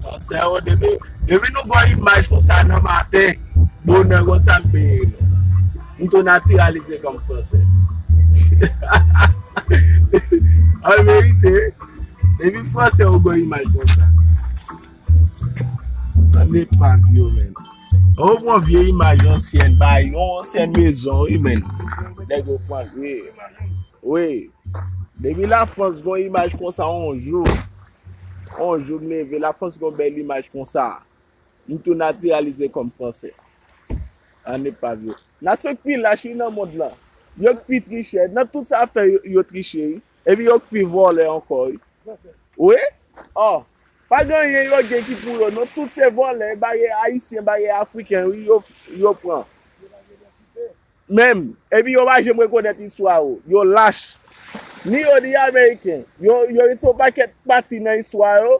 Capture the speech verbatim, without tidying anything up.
Fransè yo, depi, depi nou gen imaj konsa nan maten, bonè konsa m peye nou. M tou natiralize kòm fransè. An verite, depi fransè yo gen imaj konsa. Ann epa vye yo, menm. Ou pran vye imaj ansyèn, bay yon ansyèn mezon, wi, menm. Nèg yo pran vye. Wi. Depi Lafrans gen imaj konsa, yon jou, yon jou m leve, Lafrans gen bèl imaj konsa. M tou natiralize kòm fransè. Ann epa vye. Nasyon k pi lach, wi, nan mond lan. Yo k pi trichè. Nan tout sa ap fè, yo, yo triche, wi. Epi yo k pi vòlè ankò, wi. Wi? Ò. Pa gen anyen yo gen ki pou yo, non. Tout se vòlè, bagay ayisyen, bagay afriken, wi, yo, yo pran. Menm. Epi yo pa janm rekonèt istwa yo. Yo lach. Ni yo, ni ameriken. Yo, yo rete yon pakèt pati nan istwa yo.